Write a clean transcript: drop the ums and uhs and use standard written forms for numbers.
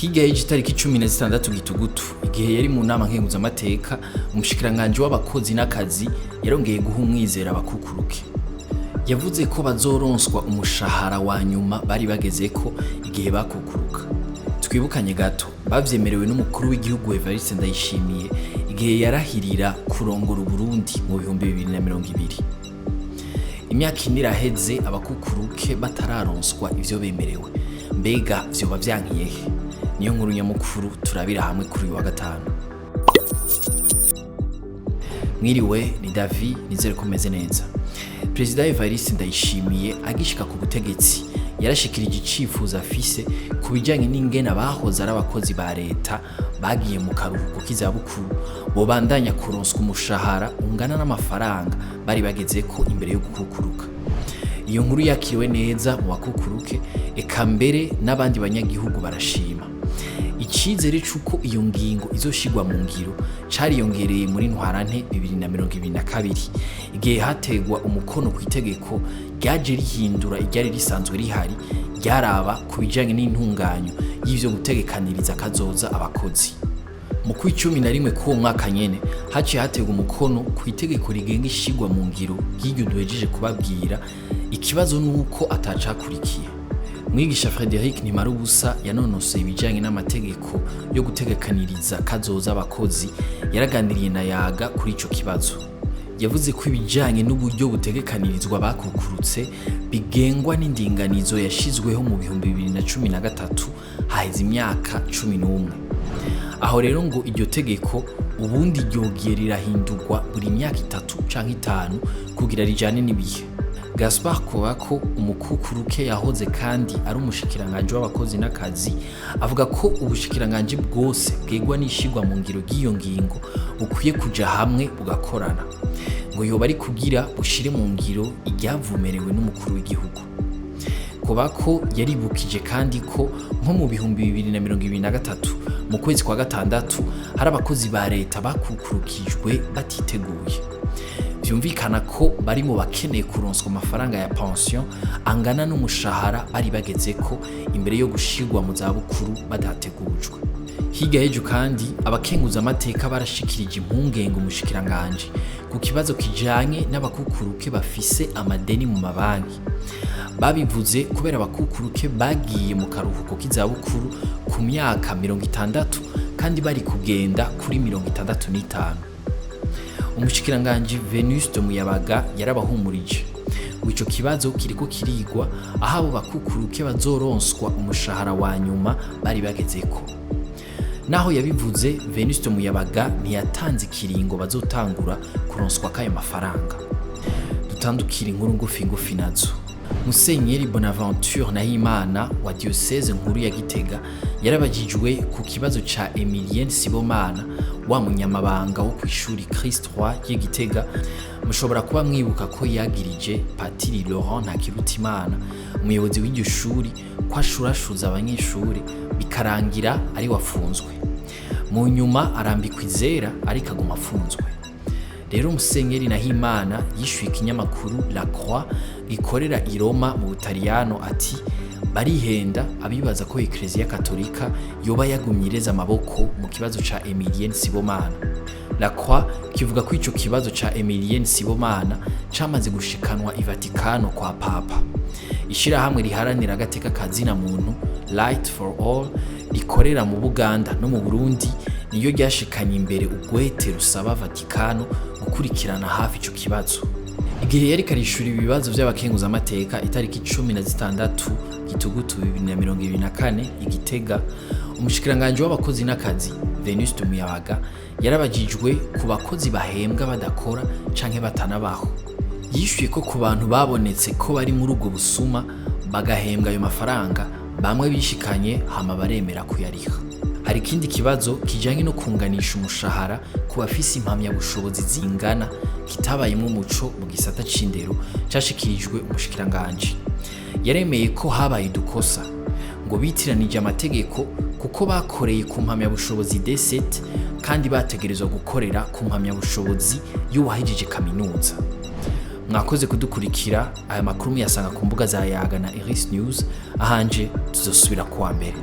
Hirya y'ejo, itariki 16 Gitugutu, igihe yari mu nama nkenguzamateka, umushikiranganji w'abakozi n'akazi yarongeye guha umwizera abakukuruke. Yavuze ko bazoronswa umushahara wa nyuma bari bagezeko igihe bakukuruka. Twibukanye gato, bavyemerewe n'umukuru w'igihugu Evariste Ndayishimiye igihe yarahirira kurongora Uburundi mu 2020. Imyaka 4 iraheze abakukuruke batararonswa ivyo bemerewe. Mbega vyoba vyankiye he? Niyo nkuru nyamukuru turabira hamwe kuri uyu wa gatanu. Mwiriwe, ni Davi, nizere ko umeze neza. Perezida Evariste Ndayishimiye agishika ku butegetsi yarashikirije icifuzo afise ku bijanye n'ingene abahoze ari abakozi ba leta bagiye mu karuhuko k'izabukuru bobandanya kuronswa umushahara ungana n'amafaranga bari bagezeko imbere yo gukukuruka. Iyo nkuru yakiriwe neza mu bakukuruke, eka mbere n'abandi banyagihugu barashima. Icizere c'uko iyo ngingo izoshirwa mu ngiro cariyongereye muri Ntwarante 2022, igihe hategwa umukono ku itegeko ryaje rihindura iryari risanzwe rihari ryaraba ku bijanye n'intunganyo y'ivyo gutegekaniriza kazoza abakozi. Mu kw'icumi na rimwe k'uwo mwaka nyene haciye hategwa umukono ku itegeko rigenga ishirwa mu ngiro ry'iryo duhejeje kubabwira. Ikibazo nuko atacakurikiye. Mwigisha Frederic Ntimarubusa yanonoseye ibijanye n'amategeko yo gutegekaniriza kazoza abakozi, yaraganiriye na Yaga kuri ico kibazo. Yavuze ko ibijanye n'uburyo butegekanirizwa abakukurutse bigengwa n'indinganizo yashizweho mu 2013, haheze imyaka 11. Aho rero ngo iryo tegeko ubundi ryogiye rirahindurwa buri myaka 3 canke 5 kugira rijane n'ibihe. Gaspard Kobako, umukukuruke yahoze kandi ari umushikiranganji w'abakozi n'akazi, avuga ko ubushikiranganji bwose bwegwa n'ishirwa mu ngiro ry'iyo ngingo bukwiye kuja hamwe bugakorana, ngo yoba ari kugira bushire mu ngiro iryavumerewe n'umukuru w'igihugu. Kobako yaribukije kandi ko nko mu 2023, mu kwezi kwa gatandatu, hari abakozi ba leta bakukurukijwe batiteguye. Vyumvikana ko bari mu bakeneye kuronswa amafaranga ya pension angana n'umushahara bari bagezeko imbere yo gushirwa mu zabukuru badategujwe. Hirya y'ejo kandi, abakenguzamateka barashikirije impungenge umushikiranganji ku kibazo kijanye n'abakukuruke bafise amadeni mu mabanki. Babivuze kubera abakukuruke bagiye mu karuhuko k'izabukuru ku myaka 60 kandi bari kugenda kuri 65. Umushikiranganji Venuste Muyabaga yarabahumurije ngo ico kibazo kiriko kirigwa, aho abo bakukuruke bazoronswa umushahara wa nyuma bari bagezeko. Naho yabivuze, Venuste Muyabaga ntiyatanze ikiringo bazotangura kuronswa k'ayo mafaranga. Dutandukira inkuru ngufi ngufi nazo. Musenyeri Bonaventure Nahimana wa Diocese nkuru ya Gitega yarabajijwe ku kibazo ca Emilien Sibomana, wa munyamabanga wo kw'ishuri Christ Roi ry'i Gitega. Mushobora kuba mwibuka ko yagirije Patiri Laurent Ntakirutimana, umuyobozi w'iryo shuri, ko ashurashuza abanyeshuri, bikarangira ari wafunzwe. Mu nyuma arambikwa izera, ariko aguma afunzwe. Rero Musenyeri Nahimana yishuye ikinyamakuru La Croix gikorera i Roma mu Butaliyano ati: "Barihenda abibaza ko Ekleziya Katolika yoba yagumye ireza amaboko mu kibazo ca Emilien Sibomana." La Croix kivuga ko ico kibazo ca Emilien Sibomana camaze gushikanwa i Vatikano kwa Papa. Ishirahamwe riharanira agateka ka zina muntu Light for All rikorera mu Buganda no mu Burundi niyo ryashikanye imbere ugwete rusaba Vatikano gukurikirana hafi ico kibazo. Igihe yariko arishura ibibazo vy'abakenguzamateka itariki 16 Gitugutu 2024 i Gitega, umushikiranganji w'abakozi n'akazi Venuste Muyabaga yarabajijwe ku bakozi bahembwa badakora canke batanabaho. Yishuye ko ku bantu babonetse ko bari muri ubwo busuma bagahembwa ayo mafaranga, bamwe bishikanye hama baremera kuyariha. Hari ikindi kibazo kijanye no kunganisha umushahara ku bafise impamyabushobozi zingana kitabayemwo umuco mu gisata c'indero cashikirijwe umushikiranganji. Yaremeye ko habaye udukosa, ngo bitiranije amategeko kuko bakoreye ku mpamyabushobozi D7 kandi bategerezwa gukorera ku mpamyabushobozi y'uwahejeje kaminuza. Mwakoze kudukurikira. Aya makuru muyasanga ku mbuga za Yaga na Iris News. Ahanje tuzosubira kuwa mbere.